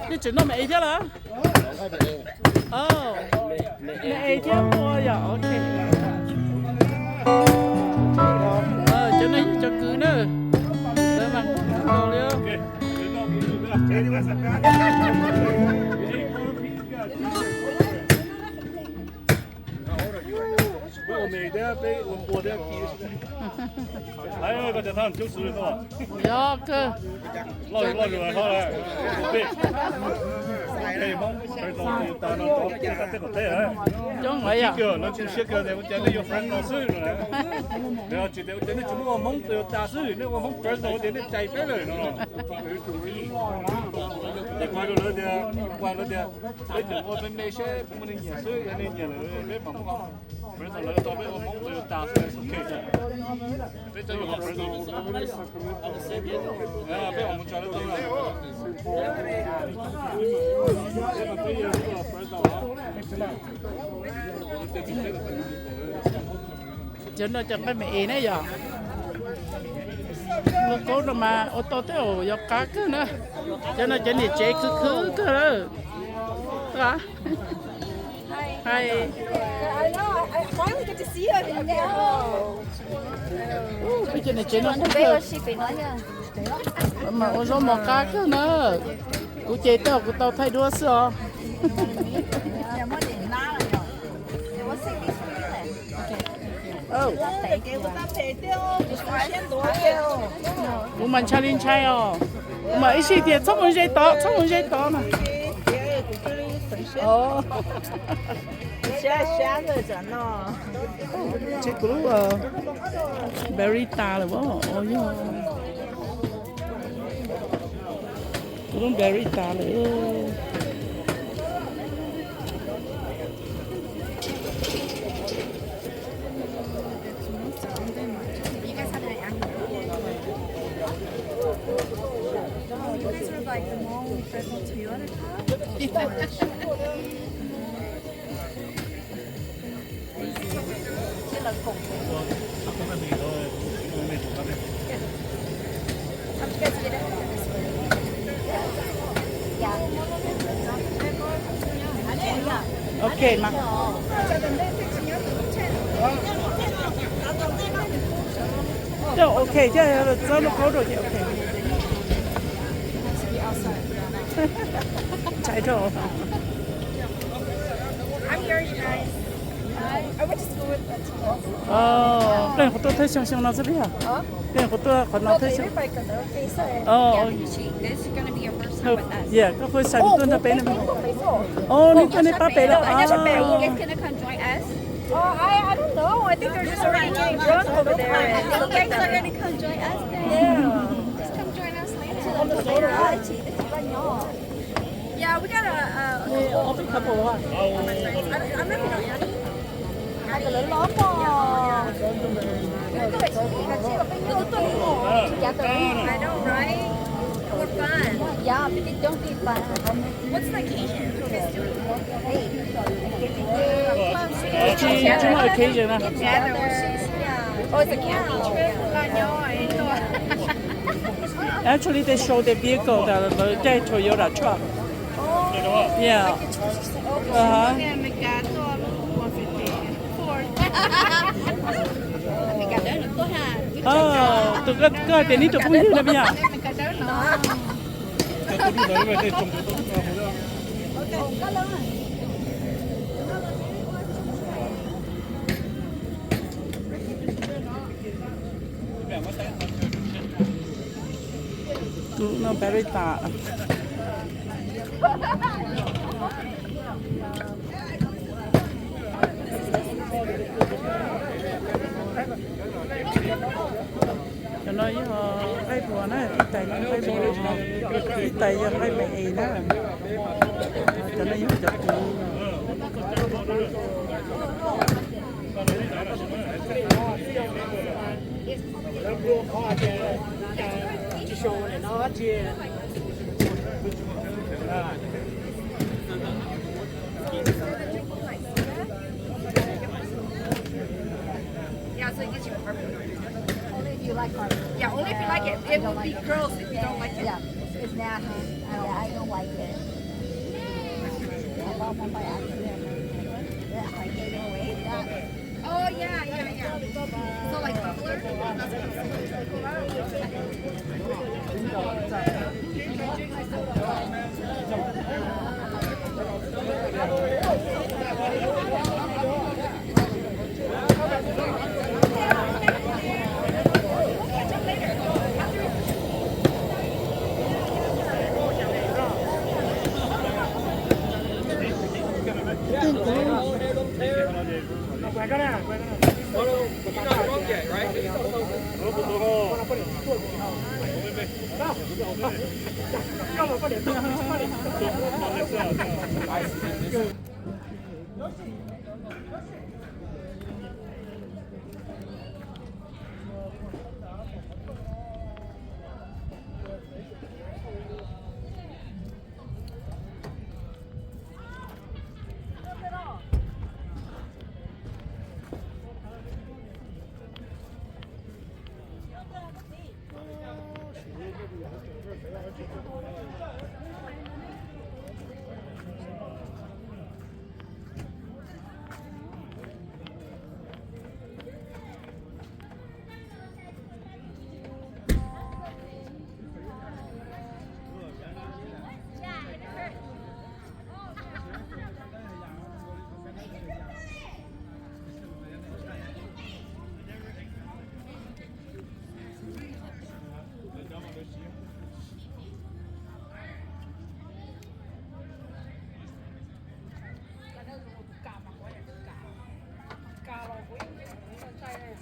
Yeej tseem noj me es thiab lawm. Me es thiab ua yom, ok. Cov no yog cov kwv na. Lawv mas nkaus li. Yog kawg. Coob lawm yom. Tsis tias ua cas nej yuav Fresno xwb no, tsis tias ua cas nej tsis muaj Hmoob Toyota xwb, nej ua Hmoob Fresno ces nej cais peb lawm no. Ces kuv hais rau lawv tias, kuv hais lawv tias, peb tseem ua me me seb puas muaj neeg nyiam xwb, yog neeg nyiam lawm peb mam muab. Fresno lawv tau peb ua Hmoob Toyota xwb, ok. Peb tseem ua Fresno. Peb mam mus tsa lawv tau. Cov no cov nqaij me es na yom. Lub kaub no mas ua tau tej zaum yog qab kawg na. Cov no cov niam tsev khwv khwv kawg lawm. Hais, peb cov niam tsev no kub kawg. Mas ua zaub mov qab kawg na. Kuv ces tej zaum kuv tau thaij duab xwb os. Kuv mas ntshai li ntshai os. Kuv mas ib sij tias txhob mus ze tod, txhob mus ze tod no. Tseb kuv lub berry tas lawm os, yog kuv lub berry tas lawm. Ok mas. Coj ok thiab, txawb lub kaub rau ces ok. Ntshai rau. Pleeg qhov tuaj thawj xyoo xyoo no xwb peb yog? Pleeg qhov tuaj qhov no thawj xyoo. Yog koj kuj xav tuaj nrog peb no. Neb tuaj neb pab pem lawm. Yeah, we got a, a, a couple. I don't, I don't know if you know Annie. Hai người lớn lớn mà. Together. I know, right? We're fun. Yeah, but they don't be fun. What's the occasion? Hey. Occasion, occasion. Together. Oh, it's a camping trip. Actually, they show the vehicle, the, the, the Toyota truck. Yeah. Uh-huh. Tus koj hais tias neb tus phooj ywg na yom. Tus no battery tas. Cov no yog nqaij pua na, ib tais yog nqaij pua, ib tais yog nqaij me es na. Cov no yog cov kuv. Yeah, so it gives you a carpet. Only if you like carpet. Yeah, only if you like it. It will be curls if you don't like it. Yeah, it's nasty. I don't, I don't like it. Oh, yeah, yeah, yeah. So, like, bubbler?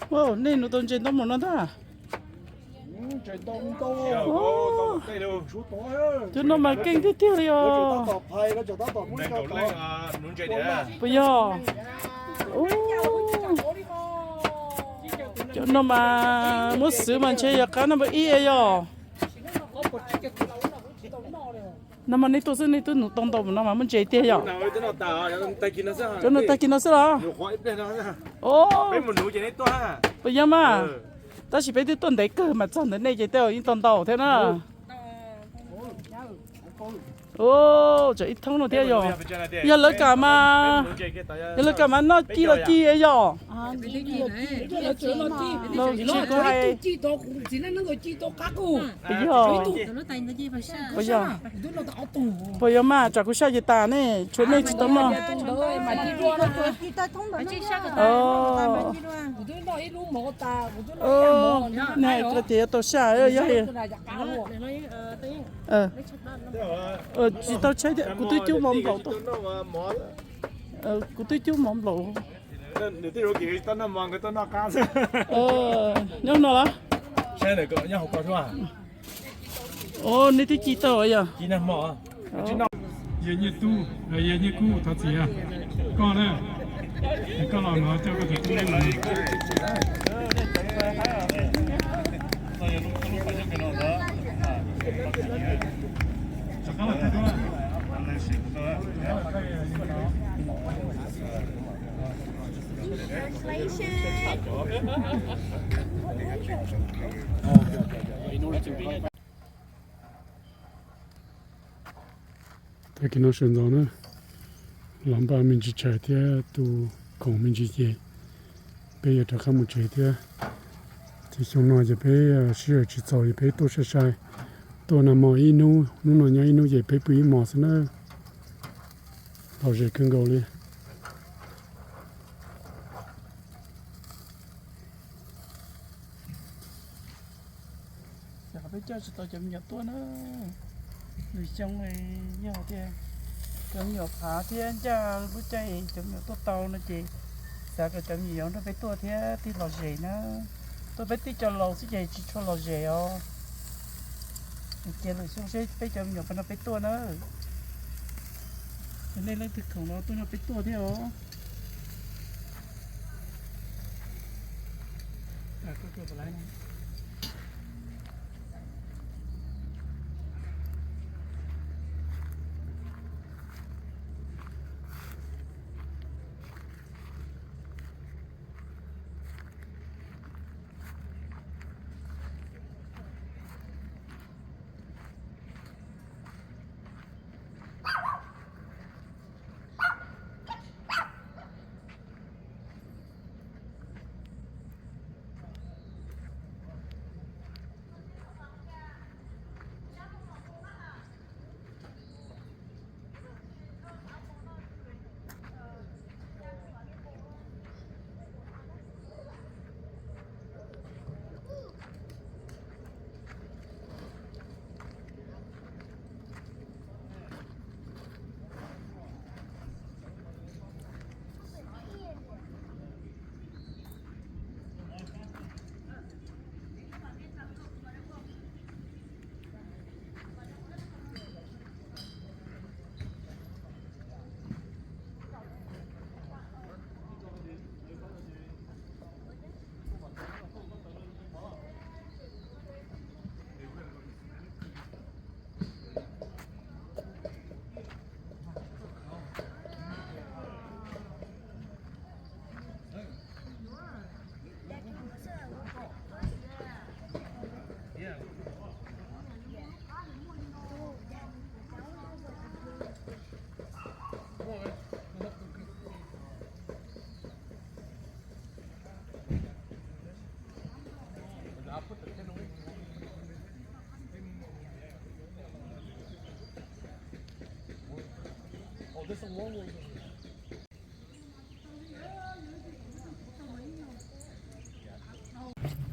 Ua, nej nuv tau ntses ntau mus no ntag. Cov no mas keej tiag tiag li os. Puas yog? Cov no mas muab xwv mas ntshe yog qab no npawb ib yog. No mas nej tuaj xwb nej twb nuv tau ntau mus no mas muaj ntses tiag yog? Cov no tag kis no xwb los? Puas yog mas? Tab sis peb twb tuaj ntev kawg mas txog ntawm nej ces tej zaum yeej tau ntau thiab na. Tsam ib thoob no thiab yog, yog lawv kam mas, yog lawv kam mas noj ci los ci yog. Los tsis kuv hais. Yog, puas yog? Puas yog mas tsam kuv saj ces tas ne, tshuav nej tsis tau noj. Nej hais tias yuav tau saj yog. Tsis tau tshaib tiag, kuv twb cub mov nplaum tau. Kuv twb cub mov nplaum. Nyob no los? Os, nej twb ci tau yog? Yawg Nyiaj Tub, yawg Nyiaj Kub, thov txim, koj na, koj los no coj koj tus tub neb los. Tag kis no sawv ntxov na, los npaj me ntsis tshais thiab tu khoom me ntsis ces peb yuav rov qab mus tsev thiab. Ces xyoo no ces peb sij hawm tsis txaus es peb tuaj sai sai, tuaj nag hmo ib hnub, hnub no nyob ib hnub ces peb pw ib hmos xwb na. Lom zem kawg nkaus li. Peb coj tsis tau cov me nyuam tuaj na. Lwm xyoo yog tias cov me nyuam phav thiab ncaj lub caij cov me nyuam tuaj tau no ces xav kom cov me nyuam yuav nrog peb tuaj thiab thiaj lom zem na. Tuaj peb tib co laus xwb ces tsis tshua lom zem os. Cia lwm xyoo seb peb cov me nyuam puas nrog peb tuaj na. Ces nej leej twg khoom los tuaj nrog peb tuaj thiab os.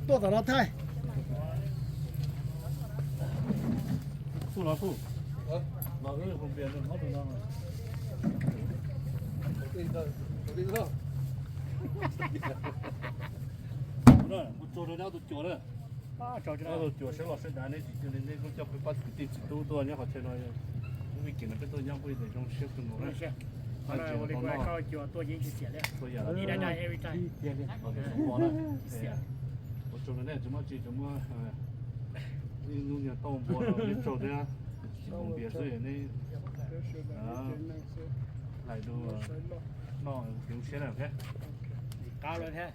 Tuaj tom no thaij. Xub los xub. Los wb mus npias nws qhov tus no. Mus tso rau neb ob tug cuas na. Ob tug cuas sawv los sawv dav, neb tsis cia li neb kuj coj peb pab kwv tij txiv tub tuaj nyob qhov chaw no. Lub vij kis no peb tuaj nyob kuj yog zoo siab kawg nkaus na. Ua li kuv hais koj, cuas tuaj yeej tsis xiam li. Ua tsaug rau nej tsis muaj tsi, tsuas muaj ib hnub nyiag tauj npua rau neb tsaug thiab, tsis pom npias xwb neb hlais rau noj kev zoo siab na thiab. Qab lawm thiab.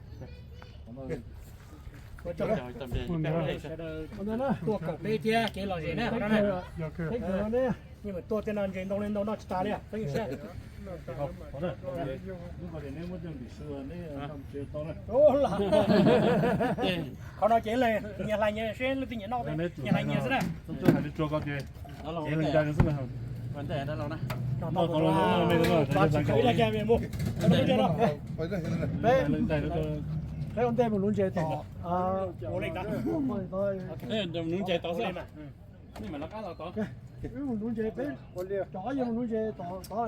Tuaj koom peb thiab kev lom zem na. Yeej tuaj tej no ntses ntoo li ntau noj tsis tas li, peb nyias siab. Qhov no ces nyias hlais nyias seb leej twg nyias noj, nyias hlais nyias xwb na. Peb ua ntej mus nuv ntses tom, nuv ntses tod xwb. Mus nuv ntses peb, cov yeej mus nuv ntses tod,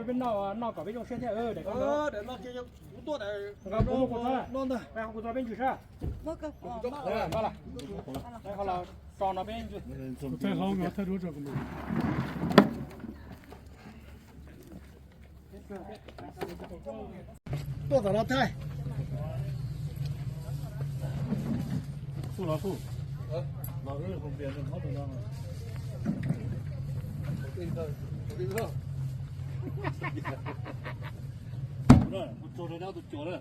peb noj, noj kom peb zoo siab thiab. Kuv muab kuv txhob, kuv txhob peb ntsws sab. Tso no peb ntsws. Tuaj tom no thaij. Xub los xub. Los wb mus npias nws qhov tus no. Mus tso rau neb ob tug cuas na.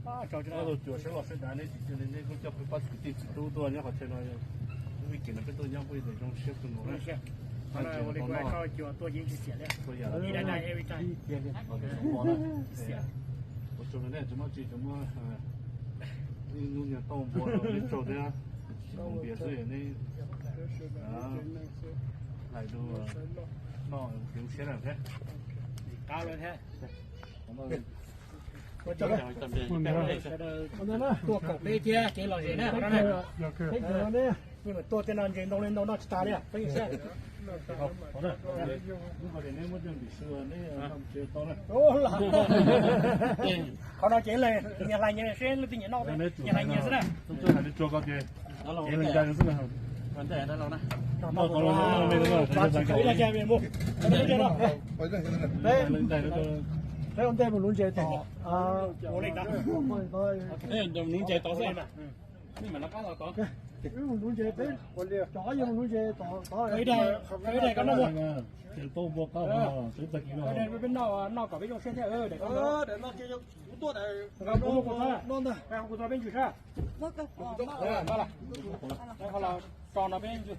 Ob tug cuas sawv los sawv dav, neb tsis cia li neb kuj coj peb pab kwv tij txiv tub tuaj nyob qhov chaw no. Lub vij kis no peb tuaj nyob kuj yog zoo siab kawg nkaus na. Ua li kuv hais koj, cuas tuaj yeej tsis xiam li. Ua tsaug rau nej tsis muaj tsi, tsuas muaj ib hnub nyiag tauj npua rau neb tsaug thiab, tsis pom npias xwb neb hlais rau noj kev zoo siab na thiab. Qab lawm thiab. Tuaj koom peb thiab kev lom zem na. Yeej tuaj tej no ntses ntoo li ntau noj tsis tas li, peb nyias siab. Qhov no ces nyias hlais nyias seb leej twg nyias noj, nyias hlais nyias xwb na. Peb ua ntej mus nuv ntses tom, nuv ntses tod xwb. Peb mus nuv ntses peb, cov yeej mus nuv ntses tod, peb noj, noj kom peb zoo siab thiab. Kuv muab kuv txhob, kuv txhob peb ntsws sab. Tso no peb ntsws.